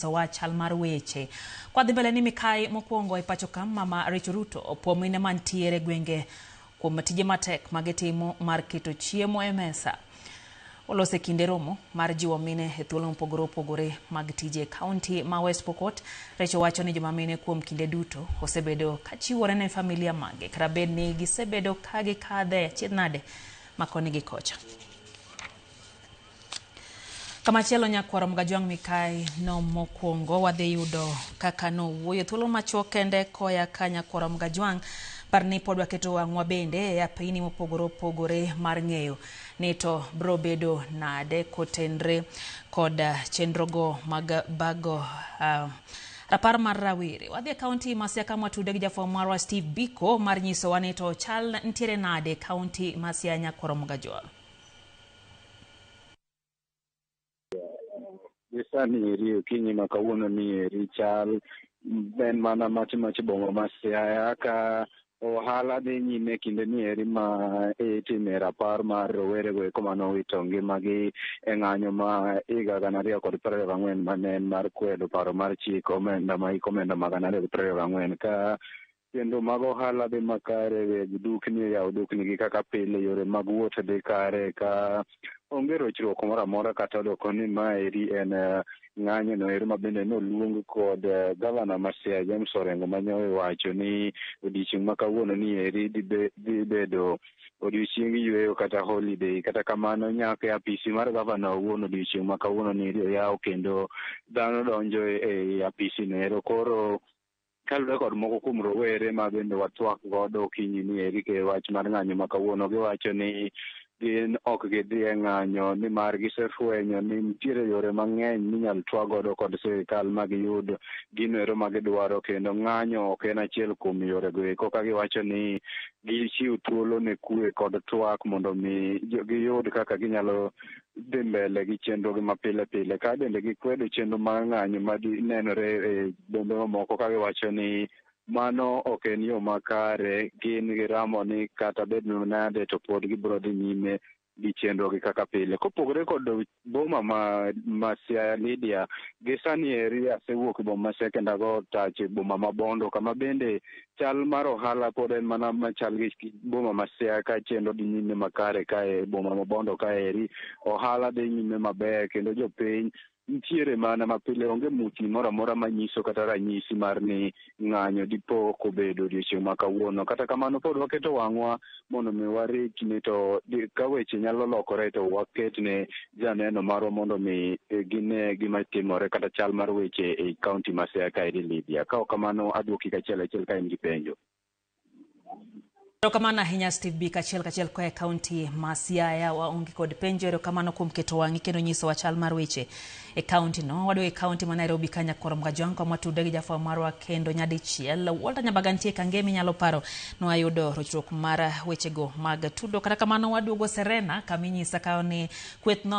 Nyisowa chal mar weche. Kwadhi mbele ni mikai mokwongo e pacho ka Mama Rachel Ruto opuo mine mantiere gwenge kuom tije matek magitimo mar keto chiemo e mesa. Olose kinde romo mar jiwo mine e thuolo mopogore opogore mag tije e kaunti ma West Pokot. Rachel wacho ni joma mine kuom kinde duto osebedo ka chiwore ne familia mage kata bed ni gisebedo ka gikadhe achiedh nade ma koni gi kocha. Kamachielo nyakwar Mgajwang' Mikai no mokwongo wadhi yudo kaka nowuoyo thuolo machuok kende koya ka nyakwar Mgajwang' par ni pod waketo wang'wa bende e apini mopogore opogore mar ng'eyo ni to bro bedo nade kotenre kod chenrogo mag bago rapar mar rawere. Wadhi e kaunti ma Siaya kama watude gi jafwambo marwa Steve Biko mar nyisowa ni to chal ntiere nade e kaunti ma Siaya nyakwar Mgajwang'. Gi sani eri okinyi ma kawuono ni eri chal en mana mach mach boma ma Siaya ka ohala dhi nyime kinde ni eri ma itime rapar mar rowere go eko mane owito ngimagi e ng'anyo ma higa 2024 mane en mar kwedo paro mar chik omenda ma hik omenda ma 2024 ka kendo mag ohala dhi makare, weg dukni oyawo dukni gi kaka pile, yore mag wuoth dhi kare ka onge rochruok moro amora kata odoko ni maeri en ng'anyo no ero ma bende noluong kod gavana ma Siaya James Orengo mane owacho ni odiochieng' ma kawuono ni eri dhi bedo odiochieng yueyo kata holiday. Kata kamano nyaka e apisi mar gavana owuon odiochieng' ma kawuono ni eri oyaw kendo dhano donjo e apisi no ero. Koro kaluwore kod moko kuom rowere ma bende watwak godo okinyi ni eri ke wach mar ng'anyo ma kawuono, giwacho ni gin ok gidhi e ng'anyo nimar gisefwenyo ni nitiere yore mang'eny minyal twak godo kod sirikal ma giyud gino ero ma gidwaro, kendo ng'anyo ok en achiel kuom yorego eko, ka giwacho ni gichiw thuolo ne kwe kod twak mondo mi giyud kaka ginyalo dhi mbele gi chenrogi ma pile pile. Ka bende gikwedo chenro mar ng'anyo ma nenore e bombe mamoko ka giwacho ni mano ok en yo makare, gin giramo ni kata bed nade to pod gibiro dhi nyime gi chenrogi kaka pile. Kopogore kod boma ma Siaya Lydia, gi sani eri asewuok e boma ma Siaya kendo ago tach e boma ma Bondo kama bende chal mar ohala pod en mana machal gi boma ma Siaya ka chenro dhi nyime makare kae e boma ma Bondo kaeri ohala dhi nyime maber kendo jopiny nitiere mana mapile, onge muchni moro amora manyiso kata ranyisi mar ni ng'anyo dipo kobedo odiochieng' ma kawuono. Kata kamano pod waketo wang'wa mondo mi warit ni to ka weche nyalo lokore to waket ne janeno marwa mondo mi gine gima timore kata chal mar weche e kaunti ma Siaya kaeri Lydia. Ka ok kamano aduoki kachiel achiel ka in gi penjo. Erokamano ahinya Steve B kachiel kachiel koa e kaunti ma Siaya. Waonge kod penjo. Erokamano kuom keto wang'i kendo nyisowa chal mar weche e kaunti no. Wadok e kaunti ma Nairobi ka nyakwar Mgajwang' kama watudre gi jafwambo marwa kendo nyadichiel. Walter Nyambaga nitie Kangemi inyalo paro nwayudo rochruok mar wechego mag tudo. Kata kamano waduogo Serena kama inyisa ka ni kweth no